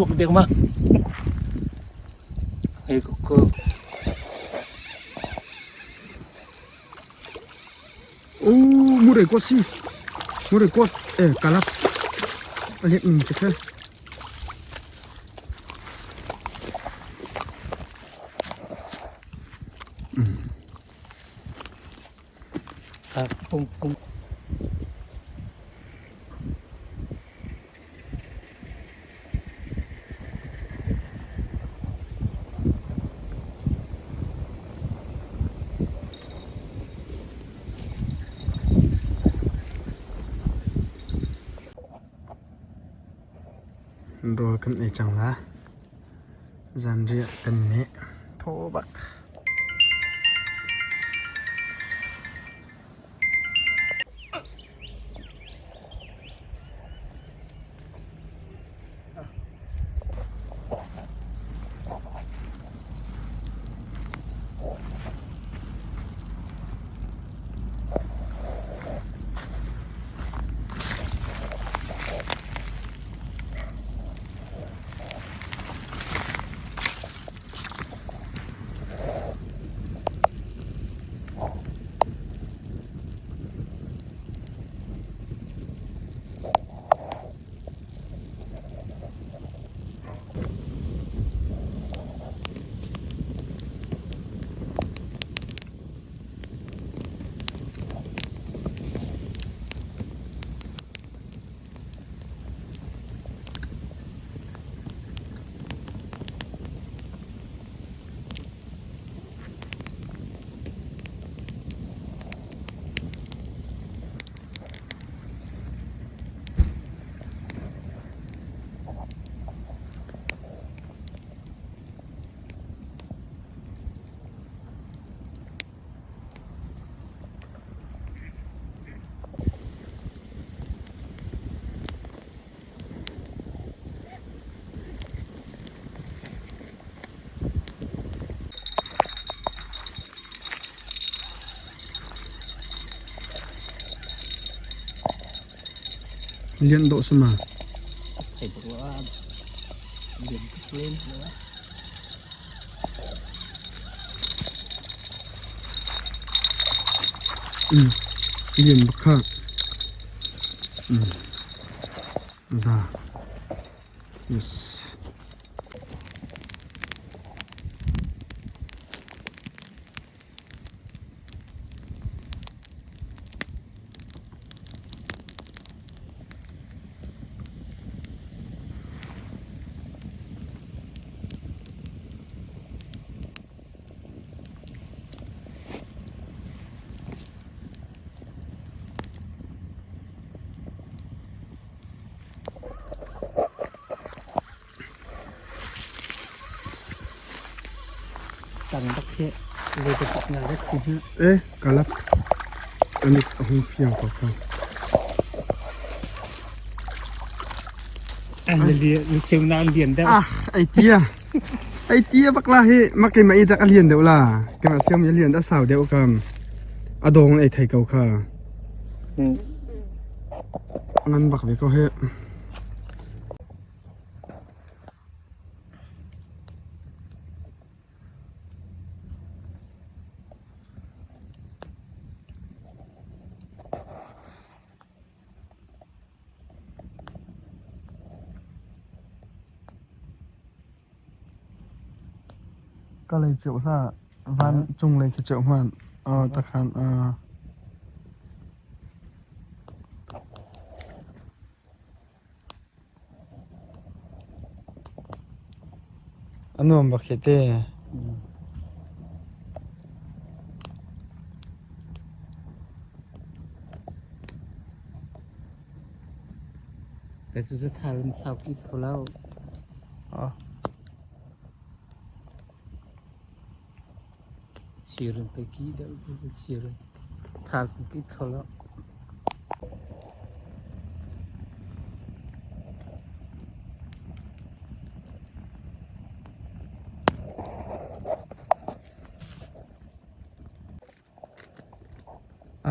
Chuak deng ma. Hei ko ko. Oh, murai ko si. Murai ko. Eh, kalap. Aliat ning che kha. Pum pum. Rawl kan ei cang la. Zanriah kan meh. Thaw bak. Lian dawh sama. Lian bak kha. Za. Yes. Eh, kalap. Amit a hung fiang ko kha. Ah, ai tia. Ai tia bak la hi ma ke ma i dak a lian deuh la. Ke ma siam a lian da sau deuh kam. A dong ei thei ko kha. Ngan bak ve ko he. Ka lei ceuh hlah. Van cunglei khi ceuh hmanh. Takhan A nuam bak hi te. Ka cu cu thar in sau kit kho lo. Sirin pe ki deuh cu sirin. Thar cun kit kho lo.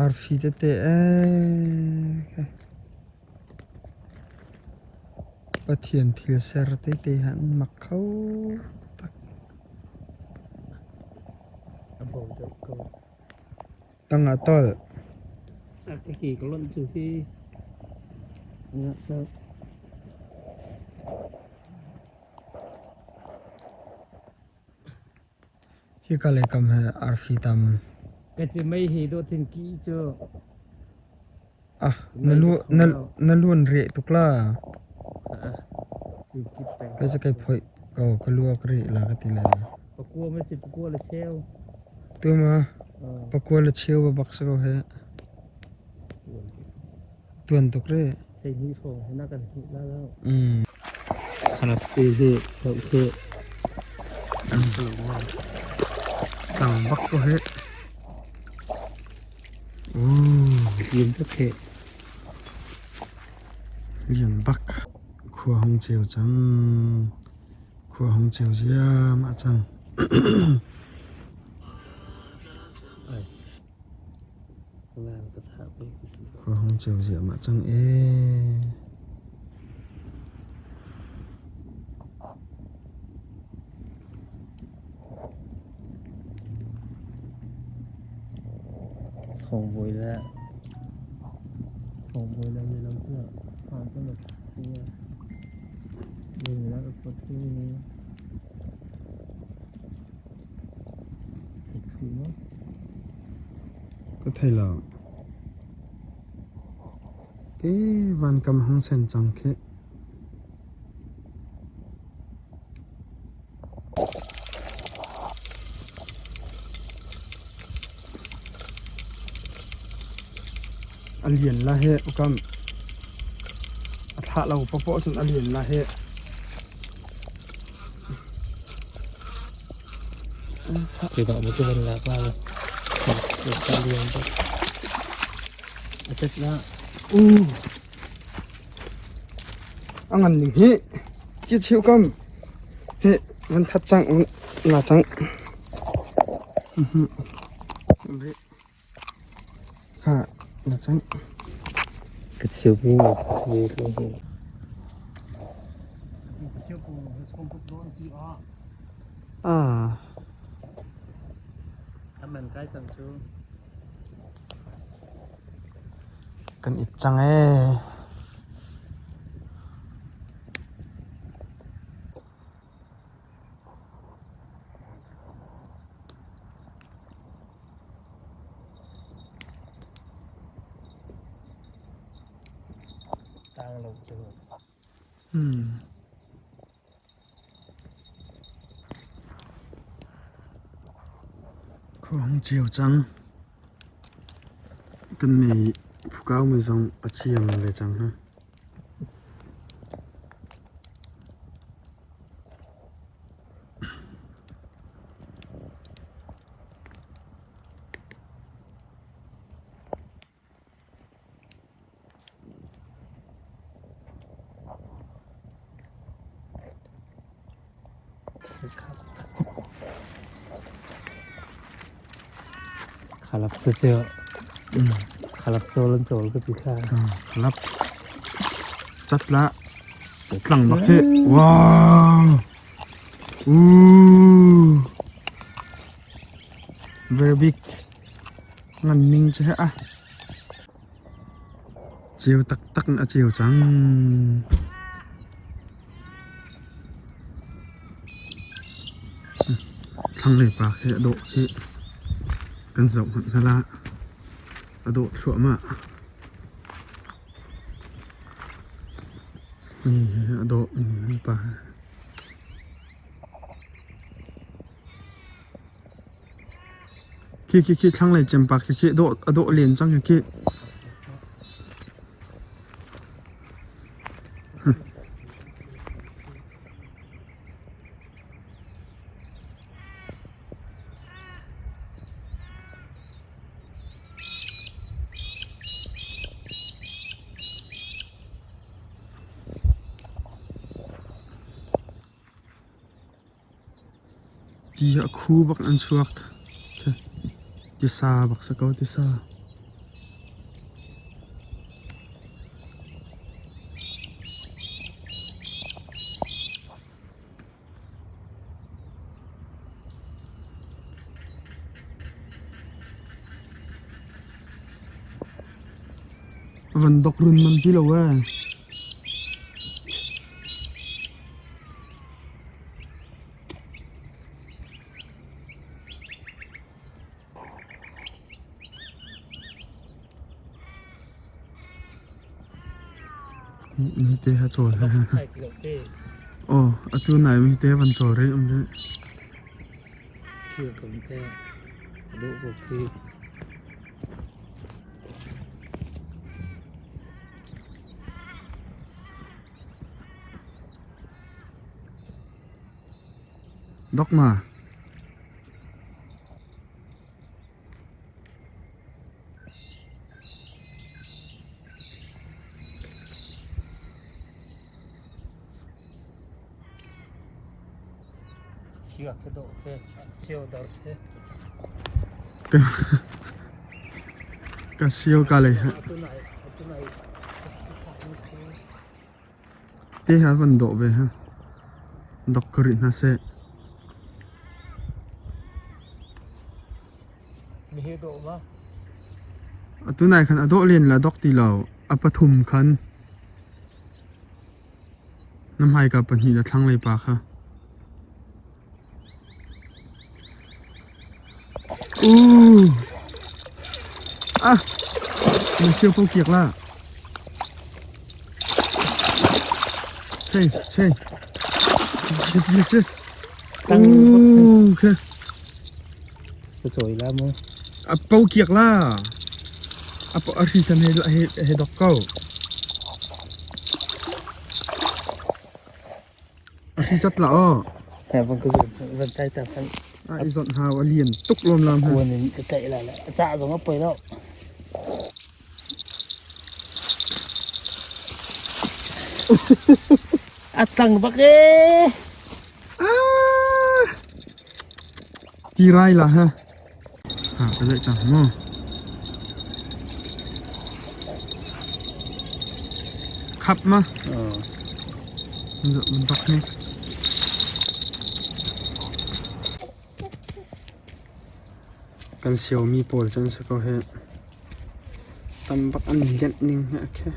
Arfi tete ee. Pathian thil ser tete hi an mak kho taktak. A bo deuh ko. Tang ah tolh. A ke ka lonh cu hi. Hika lei kam hi arfi tam. Ka ci mei hi dawh thin ki cu. Ah, na luan reh tuk la. Kai cu kai phoih ko, ka luak rih la ka ti le. Pakua ma si pakua le cheu. Tu ma pakua le cheu ba bak si ko he. Tuan tuk ri. Sei ni hrawng na kan hmuh la lo. Khanap si hi deuh khi. Tang bak ko he. Lian tuk he. Lian bak. Khua hung ceu cang. Khua hung ceu ziahmah cang. Khua hung ceu ziahmah cang ee. Thawngbawi le Thawngbawi le mino cu hmaan cu na ti mi na ka kuat hi thu maw? Ka thei lo. Ke van kam hung sen cang khi. A lian la he ukam a thlah lo paohpaoh cun a lian la he. Keimah maw cu van lak la ka lian bak. A tet la. A ngan ning hi ti cheu kam hi van that cang na cang. Kha na cang. Ka cheu mi si ko hi. Ah. Aman kai cang cu. Kan it cang ee. Tang lo cu. Khua hung cio cang. Kan mei phukau mi zong a chiang ve cang hna. Khalap cu khalap cawl an cawl ka ti kha. Khalap cat la tlang bak hi. Wow. Ooh. Very big. Ngan ning cu he a. Ceu taktak in a ceu cang. Thlanglei pa khi a dawh khi kan zoh hmanh hna la. A dawh thluahmah. A dawh pa. Khi khi khi thlanglei cem pa khi khi a dawh len cang khi khi. Ti a khu bak an chuak. Tisa bak si ko tisa. Van dok run man ti lo ee. Mi te ha chawl he. Oh, atu nai mi te van chawl rih um rih. Thil kom te duh ko khi. Dok ma. Ka sio ka lei ha. Te ha van dawh ve ha. Dok ka rih hna seh. Atu nai khan a dawh len la dok ti lo. A pathum khan. Na hmaika pahnih le thlanglei pa kha. Uh. Ah. Na siêu ko kiak la. Chei, chei. Che che che. Uh, khe. Ka cawi la mu. A po kiak la. A po a hri khan he he he dok ko. A hri cat la aw. He van ka zun van tai ta khan. A i zawnh hau a lian tuk lawm lam ha. Kuan in ka tlaih la le. A cah zong a poi lo. A tang bak ee. Ah! Ti rai la ha. Ha ka zaih cang mu. Khap ma. Mun bak ni. Kan siomi pawl cu an si ko hi. Tam bak an lianh ning hi a khi.